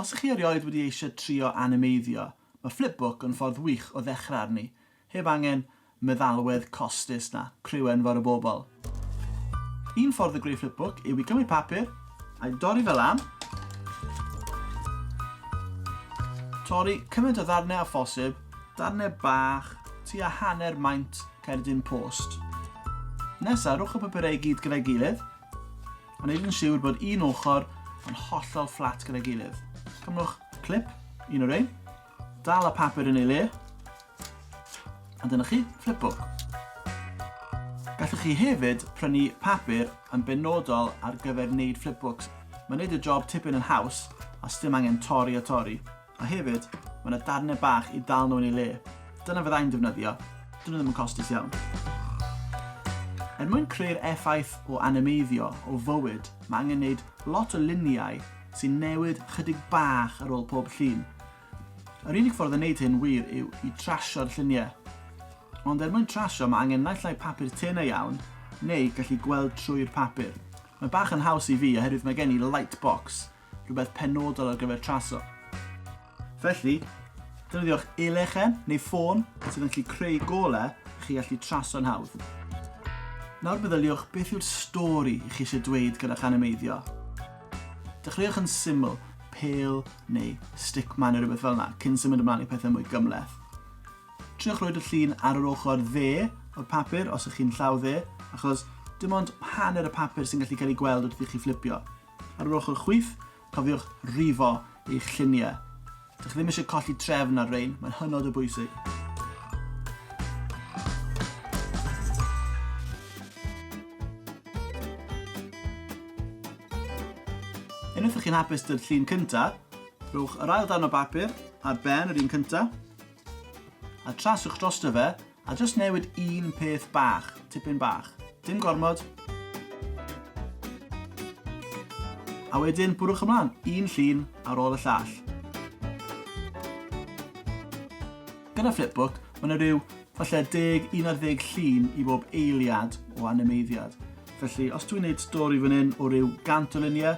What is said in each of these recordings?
Os ych chi erioed wedi eisiau trio animeiddio, mae flipbook yn ffordd wych o ddechrau arni, heb angen meddalwedd costus na criw enfawr o bobl. Un ffordd o greu flipbook yw i gymryd papur a'i dorri fe lan, torri cymaint o ddarnau â phosib, darnau bach, tua hanner maint cerdyn post. Nesa, rhowch y papurau i gyd gyda'i gilydd, a wneud yn siwr bod un ochr yn hollol fflat gyda'i gilydd. Cymrwch clip, un o'r ein, Dal y papur yn ei le. A dyna chi, flipbook. Gallwch chi hefyd prynu papur yn benodol ar gyfer wneud flipbooks. Mae'n wneud y job tipyn yn haws a sdim angen torri a torri. A hefyd, mae yna darnau bach i dal nhw yn ei le. Dyna fyddai'n defnyddio. Dyn nhw ddim yn costus iawn. Er mwyn creu'r effaith o animeiddio o fywyd, mae angen wneud lot o luniau sy'n newid chydig bach ar ôl pob llun. Yr unig ffordd o wneud hyn wir yw i trasio'r lluniau. Ond er mwyn trasio mae angen naill ai papur tenau iawn neu gallu gweld trwy'r papur. Mae bach yn haws i fi oherwydd mae gen i light box, rhywbeth penodol ar gyfer traso. Felly, defnyddiwch elechen neu ffôn sydd yn gallu creu golau i chi allu traso'n hawdd. Nawr meddyliwch beth yw'r stori i chi eisiau dweud gyda'ch animeiddio. Dechreuwch yn syml, pêl neu stickman neu rhywbeth fel yna, cyn symud ymlaen i pethau mwy gymhleth. Triwch roed y llun ar yr ochr dde o'r papur os ych chi'n llaw dde, achos dim ond hanner y papur sy'n gallu cael ei gweld wrth i chi fflipio. Ar yr ochr chwith, cofiwch rifo eich lluniau. Dych chi ddim eisiau colli trefn ar rein, mae'n hynod o bwysig. Unwaith ych chi'n hapus dy'r llun cynta, rhowch yr ail darn o bapur ar ben yr un cynta, a traswch drosto fe, a jyst newid un peth bach, tipyn bach. Dim gormod. A wedyn bwrwch ymlaen, un llun ar ôl y llall. Gyda flipbook, mae yna rhyw falle 10, 11 llun i bob eiliad o animeiddiad. Felly, os dwi'n gwneud stori fan hyn o ryw 100 o luniau,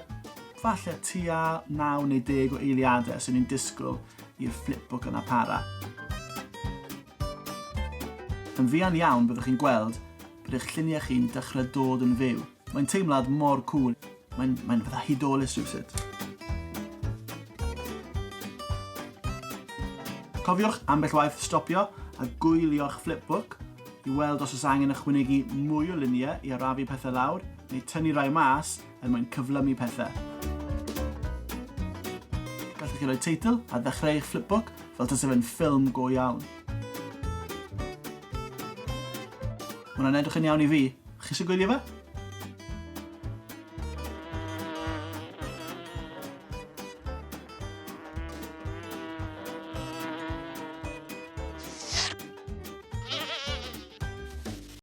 falle tua 9 neu 10 o eiliadau sy'n ni'n disgwyl i'r flipbook yna para. Yn fuan iawn byddwch chi'n gweld bod eich lluniau chi'n dechrau dod yn fyw. Mae'n teimlad mor cŵl. Mae'n mae fatha hudolus rhywsut. Cofiwch ambell waith stopio a gwylio'ch flipbook i weld os oes angen ychwanegu mwy o luniau i arafu pethau lawr neu tynnu rai mas er mwyn cyflymu pethau. Gallwch chi roi teitl a ddechrau eich flipbook fel tase fe'n ffilm go iawn. Mae hwnna'n edrych yn iawn i fi. Chi eisiau gwylio fe?